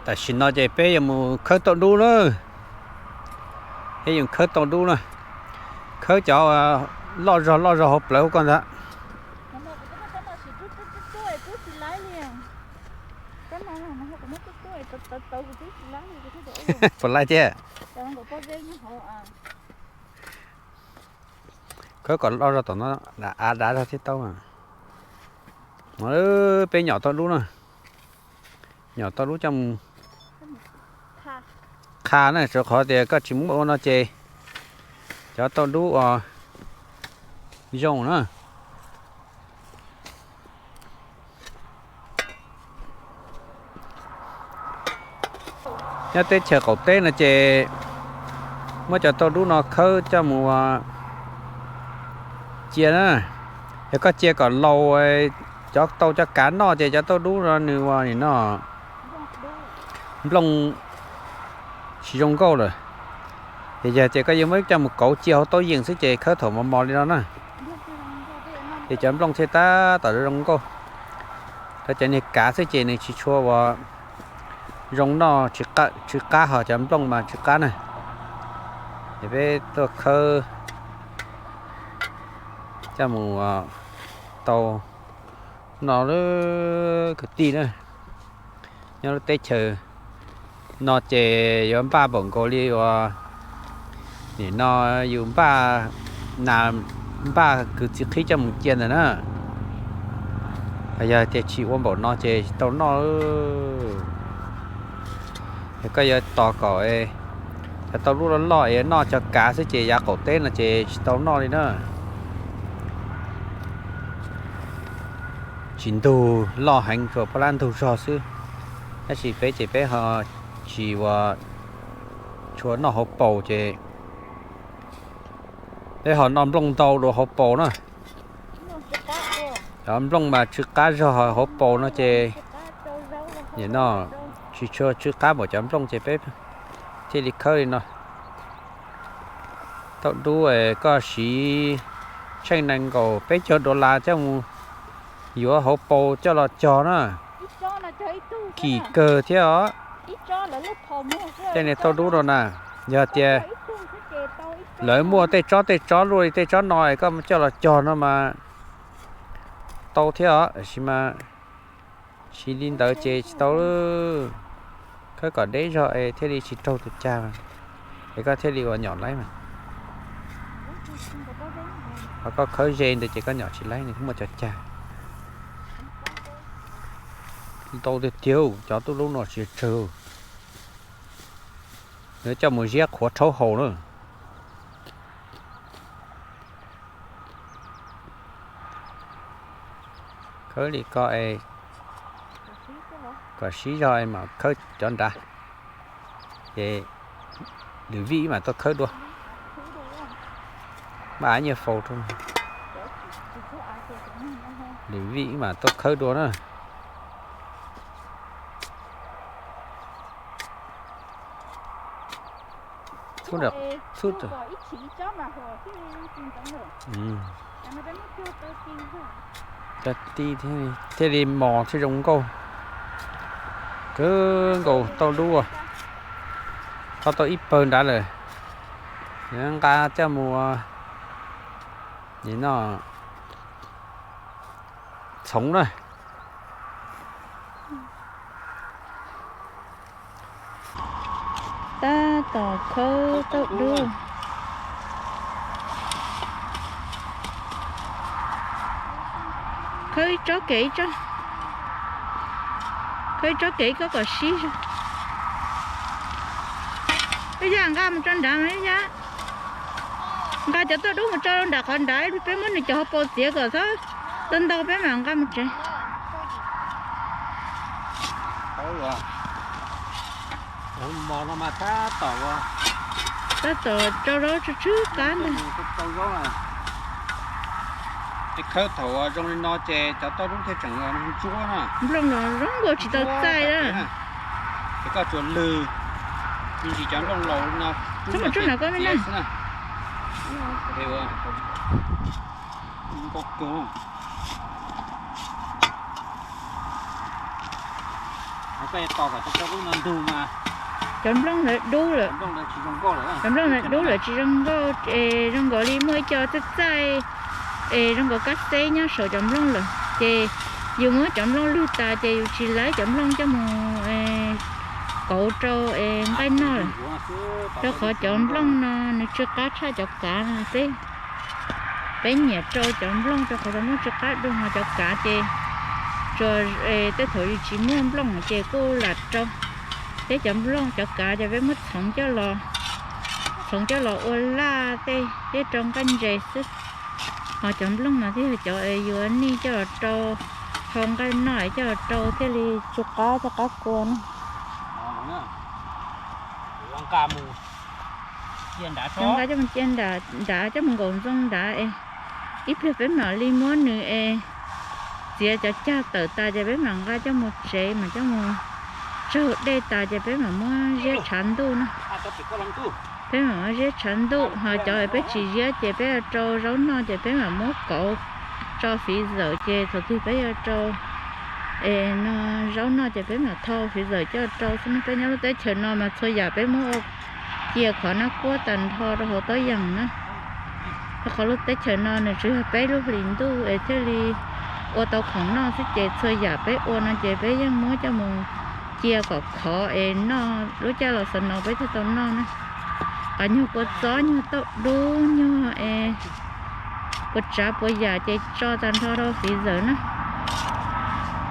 Tam sim no ces peb yuav mus khawb tauj dub na. Peb yuav khawb tauj dub na. Khawb cov loj zog loj zog hauv plawv koj ntag. Puas laij thiab? Khawb kom loj zog tom no, av dav zog thiaj tau. Peb nyom tauj dub na. Nyom tauj dub coj mus qha na, rau qhov tias koj tsis muab ua no ces cov tauj dub uas zoo na. Nyob teb chaws qaum teb no ces muab cov tauj dub no khawb coj mus cia na. Yog koj cia kom laus, cov tau cov kav noj ces cov tauj dub no nws ua nim no nplooj tsis zoo nkauj lawm. Ces yog tias koj yuav muab coj mus kauv cia hauv tauj yeem xwb ces khawb thaum mos mos li no na, ces cov nplooj thiaj tab tom zoo nkauj. Rau cov niag kav xwb ces nws tsis tshua ua zoo noj, tsw qab, ho cov nplooj mas tsw qab na. Ces peb tuaj khawb coj mus tau noj lawm kwv tij na. Nyob lub teb chaws no ces yuav npaj npaum nkaus li uas nim no yus npaj nas, npaj kwv txiv qhib coj mus cia ntawd na. Yog tias tsis ua npaum no ces tsis tau noj. Yog koj yuav tos kom cov tauj dub loj loj es noj cov kav xwb ces yav qaum teb no ces tsis tau noj li na. Tsis ntug, loj heev, tsuas pab lab ntug zog xwb. Tab sis peb ces peb ho tsis ua, tshua noj hauv paus ces peb ho noj nplooj ntau dua hauv paus na. Cov nplooj mas tsw qab zog, hauv paus no ces nim no tsis tshua tsw qab npaum cov nplooj ces peb thiaj li khawb li no. Tauj dub koj siv tsheej nees nkaum peb caug dollar coj mus yuav hauv paus coj los cog na, kim kawg thiab os. Tej niag tauj dub no na, yog tias lawv muaj tej tsob tej tsob luaj li tej tsob no es koj coj los cog no mas tau thiab os, tab sis mas siv li ntawd ces tsis tau. Khawb kom deb zog es thiaj li tsis raug tus cag, es koj thiaj li ua nyom laib mas. Ho koj khawb ze ntawd ces koj nyom tsis laib, nws muaj cov cag. Ntau tiag tiag, cov tauj dub no tsis tsawg. Nws coj mus ziab qhuav rhaub haus na. Khawb li ko es kom sib zog es mam khawb cov nrad, ces lwm vij mam tuaj khawb dua. Maj av nyiaj faus rau, lwm vij mam tuaj khawb dua na. Cov ti thiaj li mos thiaj zoo nkauj. Kawg nkaus tauj dub, tau tau ib pawg nrad lawm, nqa coj mus nim no txhoov na. Tab tom khawb tauj dub. Khawb ib tsob kev ib tsob, khawb ib tsob kev ib tsob kom sib zog. Ib yam nqa mus tso nrad mas ib yam. Nqa cov tauj dub mus tso nram qhov nrad, peb muab nws cov hauv paus txiav kom txhob ntau ntau peb mam nqa mus tsev. Mos no mas tab tom, tab tom tsau zaub tsw tsw qab ntag. Khawb thaum zoo li no ces cov tauj dub thiaj tseem ntsuab na. Nplooj los zoo nkaus tsis tau txaij na. Ces koj tsuas lwg me ntsis cov nplooj laus li no, tsuab mus tsuab no koj me na. Nkauj kawg. Cov nplooj ntawd dub lawm, cov nplooj ntawd dub lawm tsis zoo nkauj es zoo nkaus li muaj ib co txaij txaij es zoo nkaus kab xeb nyob saum cov nplooj lawm ces yus muab cov nplooj lwg tas ces yus tsis laib cov nplooj coj mus kauv rau nqaij noj lawm. Rau qhov cov nplooj no nws tsw qab tshaj cov kav no xwb. Peb nyiam rau cov nplooj rau qhov cov nplooj tsw qab dua, ho cov kav ces tsuas tej thaum yus tsis muaj nplooj ces kuj lam rau. Thiab cov nplooj cov kav ces peb muab txhoov coj los, txhoov coj los ua laj tej thiab rau nqaij ntses xwb. Ho cov nplooj mas thiaj yog cov es yuav nij coj los rau hau nqaij noj es coj los rau thiaj li tsw qab thiab qab kua na. Nqa coj mus cia nrad, coj mus nkaum ntxoo nrad es ib pliag peb mam li muab nws es txiav cov cag tawm tas ces peb mam nqa coj mus tsev mas coj mus tsaug dej tas ces peb mam muab ziab tshav ntuj na. Peb mam muab ziab tshav ntuj, ho cov peb tsis ziab ces peb rau zaub noj ces peb mam muab kauv tso fiv zawm ces thaum twg peb yuav rau es no zaub noj ces peb mam thau fiv zawm coj rau xwb. Peb nyob lub teb chaws no mas txhua yam peb muab ua cia qhov nab kuab tag nrho rau hauv tob yees na. Rau qhov lub teb chaws no nws tsuas yog peb lub hlis ntuj es thiaj li ua tau khoom noj xwb ces txhua yam peb ua no ces peb yeej muab coj mus cia kom khov es noj lub caij los xav no peb thiaj tau noj na. Qhov nyuag kua txob nyuag tauj dub nyuag es puas tsav puas yam ces tso tag nrho rau fiv zawm na.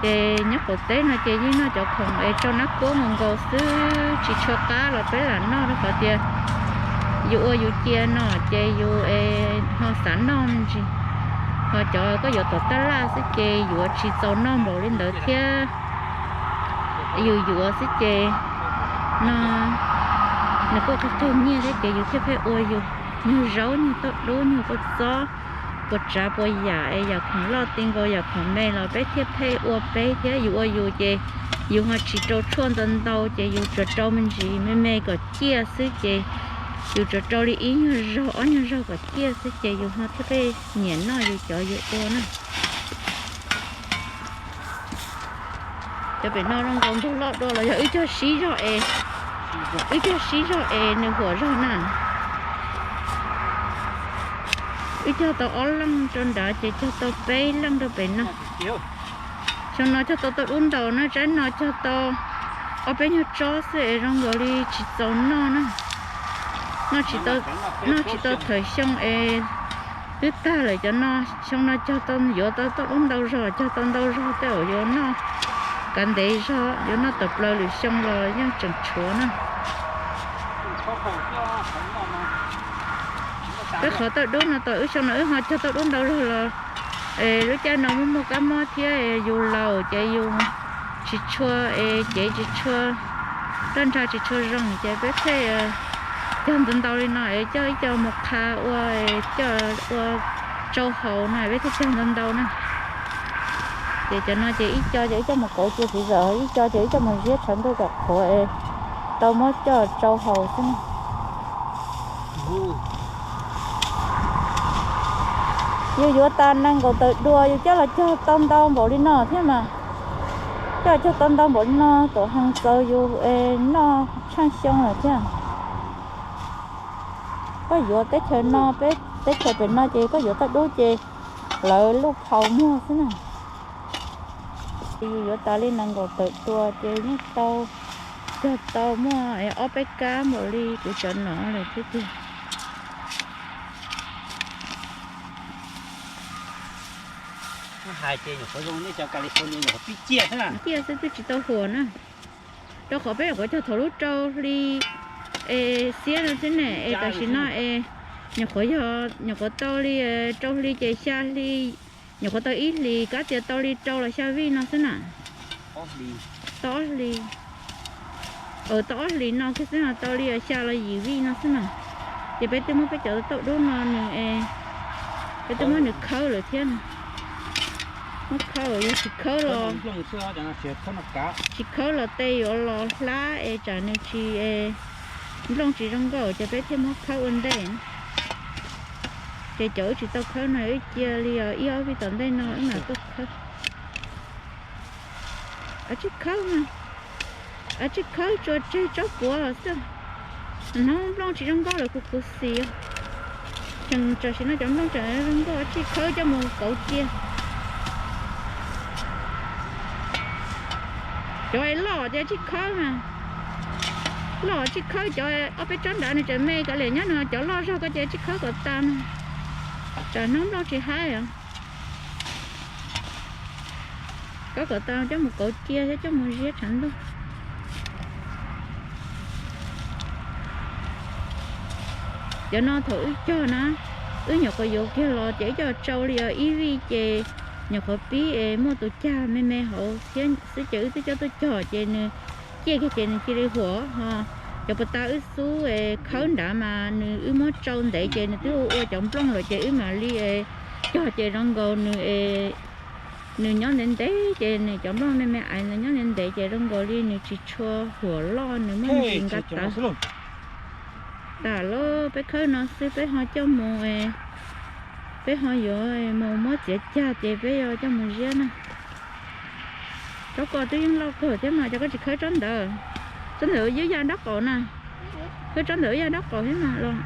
Ces nyob qaum teb no ces yeej noj cov khoom es rau nab kuab nkaus nkaus xwb tsis tshua qab los peb lam noj rau qhov tias yus ua yus cia no ces yus ho xav noj me ntsis. Ho cov koj yuav tom taj laj xwb ces yuav tsis txaus noj npaum li ntawd thiab. Yus yuav xwb ces no nws kuj qhov qhig nyiaj thiab ces yus thiaj pheej ua yus nyuag zaub nyuag tauj dub nyuag kua txob puas tsav puas yam es yam khoom loj ti nkaus yam khoom me los peb thiaj pheej ua peb thiab yus ua yus ces yus ho tsis rau tshuaj ntau ntau ces yus tsuas rau me ntsis me me kom ciaj xwb ces yus tsuas rau li ib nyuag zaug ob nyuag zaug kom ciaj xwb ces yus ho thiaj pheej nyiam noj yus cov yus ua na. Cov pem no zoo nkaus ntug loj dua los yog wb cog sib zog es, wb cog sib zog es nws huam zog na. Wb cog tau ob leej rau nrad ces cog tau peb leej rau pem no. Xyoo no cog tau tauj dub ntau na, tsaib no cog tau ob peb nyuag tsob xwb es zoo nkaus li tsis txaus noj na. Noj tsis tau thawm xyoo es twb tag lawm cov no. Xyoo no cog tau yuav tau tauj dub ntau zog, cog tau ntau zog tej zaum yuav noj kav ntev zog, yuav noj tawm plaws lwm xyoo los yeej tseem tshuav na. Peb qhov tauj dub no tau wb xyoo no wb ho cog tauj dub ntau zog los es lub caij no muaj muaj kab mob thiab yus laus ces yus tsis tshua es cev tsis tshua, roj ntsha tsis tshua zoo ces peb thiaj cog ntau ntau li no es coj ib co mus qha ua, coj ua tsau haus no peb thiaj cog ntau ntau na. Ces cov no ces ib co ces wb coj mus kauv cia fiv zawm, ib co ces wb coj mus ziab tshav ntuj kom qhuav es tau muab coj tsau haus xwb na. Yus yuav tas nees nkaum tawm dua yus coj los cog tau ntau npaum li no thiab mas. Coj los cog tau ntau npaum li no tuam heev txaus yus noj tsheej xyoo lawm thiab. Koj yuav teb chaws no, peb teb chaws pem no ces koj yuav tauj dub ces lawv luj phau muag xwb na. Yus yuav tas li nees nkaum tawm dua ces yeej tau, cog tau muaj ob peb kab npaum li kuv cov no lawm thiab tiag. Hais ces nyuam qhuav zoo nej cov California nyuam qhuav pib ciaj xwb na. Ciaj xwb twb tsis tau huam na. Rau qhov peb nyuam qhuav cog thaum lub rau hli es xiab no xwb ne, es tam sim no es nyuam qhuav yog, nyuam qhuav tau li rau hli ces xya hli, nyuam qhuav tau ib hlis kab tias tau li rau los xya vij no xwb na. Tau ob hlis, tau ob hlis no kiag xwb no tau li xya los yim vij no xwb na. Ces peb twb muab peb cov tauj dub no nws, peb twb muab nws khawb lawm thiab. Muab khawb, yog tsis khawb los, tsis khawb los tej yuav los hlab es tsam nws tsis, nplooj tsis zoo nkauj ces peb thiaj muab khawb ua ntej. Ces cov wb tsis tau khawb no wb cia li ib ob vij tom ntej no wb mam tuaj khawb. Kav tsij khawb mas. Tsiaj khawb tsuas tseg tsob puav xwb. Hnub nplooj tsis zoo nkauj lawm kuv khuv xim. Tseem tam sim no cov nplooj tseem zoo nkauj, tsiaj khawb coj mus kauv cia. Cov loj ces tsiaj khawb mas, loj tsiaj khawb, cov ob peb tsob nrad nws tseem me kov liam nyob no, cov loj zog ko ces tsiaj khawb kom tas mas, tsam hnub nplooj tsis haib os. Khawb kom tas coj mus kauv cia thiab coj mus ziab tshav ntuj. Cov no thaum wb cog na, wb nyuam qhuav yuav kiag los ces wb coj tsau li os ib vij ces nyuam qhuav pib es muaj tus cag me me hauv thiab xwb ces wb twb coj tuaj cog ces nws ciaj kiag ces nws cia li huam ho. Cov puas tas wb xub es khawb nrad mas nws wb muab tsau ntev ces nws twb ua ua cov nplooj lawm ces wb mam li cog ces zoo nkaus nws, nws nyob ntev ntev ces nws cov nplooj me me ais ntawd nyob ntev ntev ces zoo nkaus li nws tsis tshua huam loj, nws muaj ntsis nqa tawv. Tas lauj, peb khawb no xwb peb ho coj mus, peb ho yuav mus muab txiav cag ces peb yuav coj mus ziab na. Tsob ko twb yeej loj kawg thiab mas, cov koj tsis khawb tsob ntawd, tsob ntawd wb ya nraub qaum na. Khawb tsob ntawd wb ya nraub qaum thiab mas los.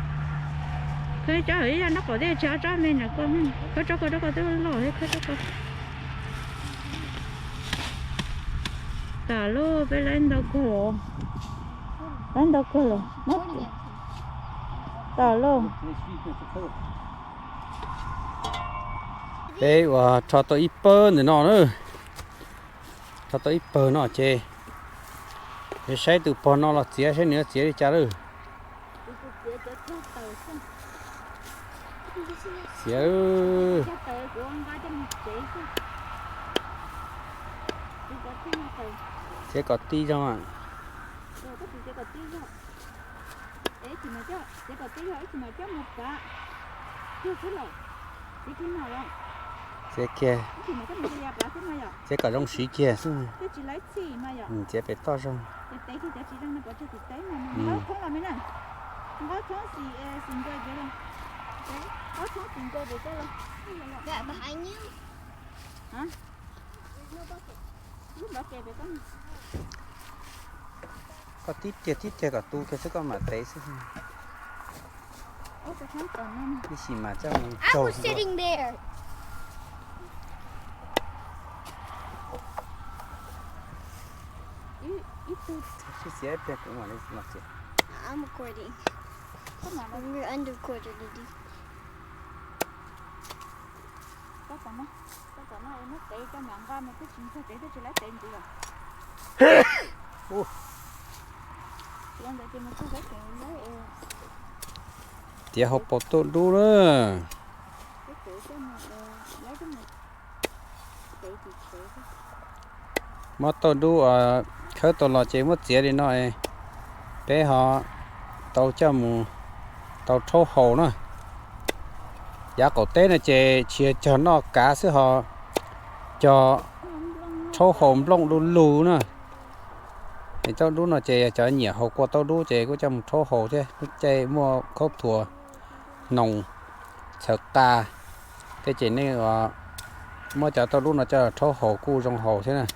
Khawb tsob wb ya nraub qaum thiab, tsis ob tsob me nram ko. Khawb tsob ko, tsob ko twb loj thiab, khawb tsob ko. Tas lauj, peb laib ntau kawg, laib ntau kawg lawm. Tas lauj. Peb uas rho tau ib pawg ntawm no na, rho tau ib pawg no ces yuav saib tus pog no los txiav saib nws yuav txiav li cas lawm. Txiav, txiav kom tij zoo. Txiav kiag, txiav kom zoo siv kiag xwb. Txiav pem toj zoo. Koj tib tiag tib tiag kom tu kiag xwb koj mam tev xwb. Ib sim mas coj mus tsaug. Sib txiav ib pliag kuv mam li los txiav. Tiav hauv paus tauj dub na. Muab tauj dub khawb tau los ces muab txiav li no, peb ho tau coj mus tau rhaub haus na. Yav qaum teb no ces tsis yog cog noj kav xwb ho cog rhaub haus nplooj du lug na. Es tauj dub no ces yog cov nyiam haus kua tauj dub ces kuj coj mus rhaub haus thiab. Lub caij muaj khaub thuas, noos, txhawv qa tej ces nej muab cov tauj dub no coj rhaub haus kuj zoo haus thiab na.